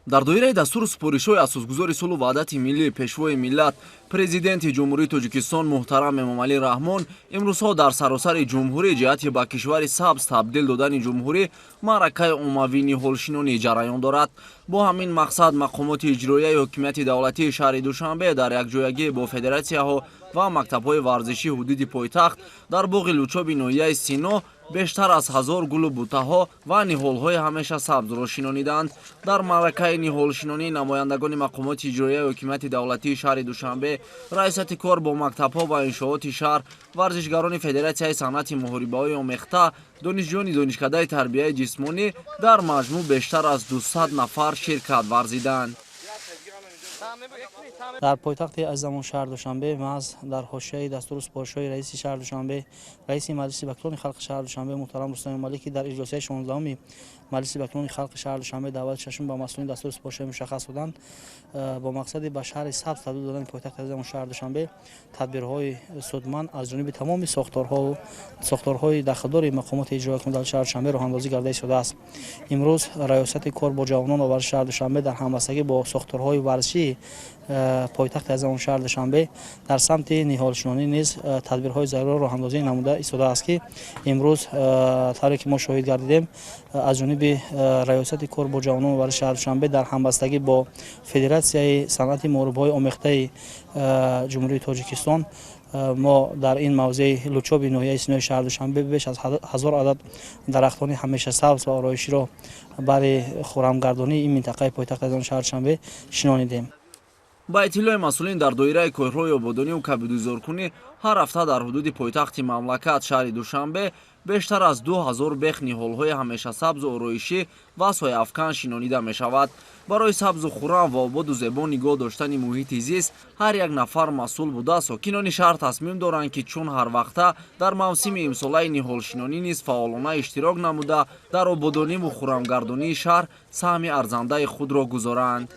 Дар доираи дастуру супоришҳои асосгузори сулҳу ваҳдати миллӣ, Пешвои миллат, Президенти Ҷумҳурии Тоҷикистон муҳтарам Эмомалӣ Раҳмон имрӯзҳо дар саросари ҷумҳурӣ ҷиҳати ба кишвари сабз табдил додани ҷумҳурӣ маъракаи оммавии ниҳолшинонӣ ҷараён дорад. Бо ҳамин мақсад мақомоти иҷроияи ҳокимияти давлатии шаҳри Душанбе дар якҷоягӣ бо федератсияҳо ва мактабҳои варзишии ҳудуди пойтахт дар боғи Лучоби ноҳияи Сино бештар аз 1000 гулу бутаҳо ва ниҳолҳои ҳамеша сабзро шинониданд. Дар маъракаи ниҳолшинонӣ намояндагони мақомоти иҷроияи ҳокимияти давлатии шаҳри Душанбе, раёсати кор бо мактабҳо ва иншооти шаҳр, варзишгарони Федератсияи санъати муҳорибаҳои омехта, донишҷӯёни Донишкадаи тарбияи ҷисмонӣ, дар маҷмӯъ бештар аз 200 нафар ширкат варзиданд. Дар пойтахти азизамон, шаҳри Душанбе, маҳз дар ҳошияи дастуру супоришҳои раиси шаҳри Душанбе, раиси Маҷлиси вакилони халқи шаҳри Душанбе муҳтарам Рустам Эмомалӣ, ки дар иҷлосияи 16-уми Маҷлиси вакилони халқи шаҳри Душанбе даъвати шашум ба масъулин дастуру супоришҳои мушаххас доданд, бо мақсади ба шаҳри сабз табдил додани пойтахти азизамон, шаҳри Душанбе, тадбирҳои судманд аз ҷониби тамоми сохторҳои дахлдори мақомоти иҷроия дар шаҳри Душанбе роҳандозӣ гарда истодааст. Имрӯз раёсати кор бо ҷавонон ва варзиши шаҳри Душанбе дар ҳамбастагӣ бо сохторҳои варзишии пойтахти азизамон, шаҳри Душанбе, дар самти ниҳолшинонӣ низ тадбирҳои заруриро роҳандозӣ намуда истодааст, ки имрӯз, тавре ки мо шоҳид гардидем, аз ҷониби раёсати кор бо ҷавонон ва варзиши шаҳри Душанбе дар ҳамбастагӣ бо Федератсияи санъати муҳорибаҳои омехтаи Ҷумҳурии Тоҷикистон мо дар ин мавзеи Лучоби ноҳияи Синои шаҳри Душанбе беш аз 1000 адад дарахтони ҳамешасабз ва ороиширо барои хуррамгардонии ин минтақаи пойтахти азизамон, шаҳри Душанбе, шинонидем. Ба иттилои масъулин, дар доираи корҳои ободониву кабудизоркунӣ ҳар ҳафта дар ҳудуди пойтахти мамлакат, шаҳри Душанбе, бештар аз 2000 бех ниҳолҳои ҳамешасабзу ороишӣ ва сояафкан шинонида мешавад. Барои сабзу хуррам ва ободу зебо нигоҳ доштани муҳити зист ҳар як нафар масъул буда, сокинони шаҳр тасмим доранд, ки чун ҳарвақта дар мавсими имсолаи ниҳолшинонӣ низ фаъолона иштирок намуда, дар ободониву хуррамгардонии шаҳр саҳми арзандаи худро гузоранд.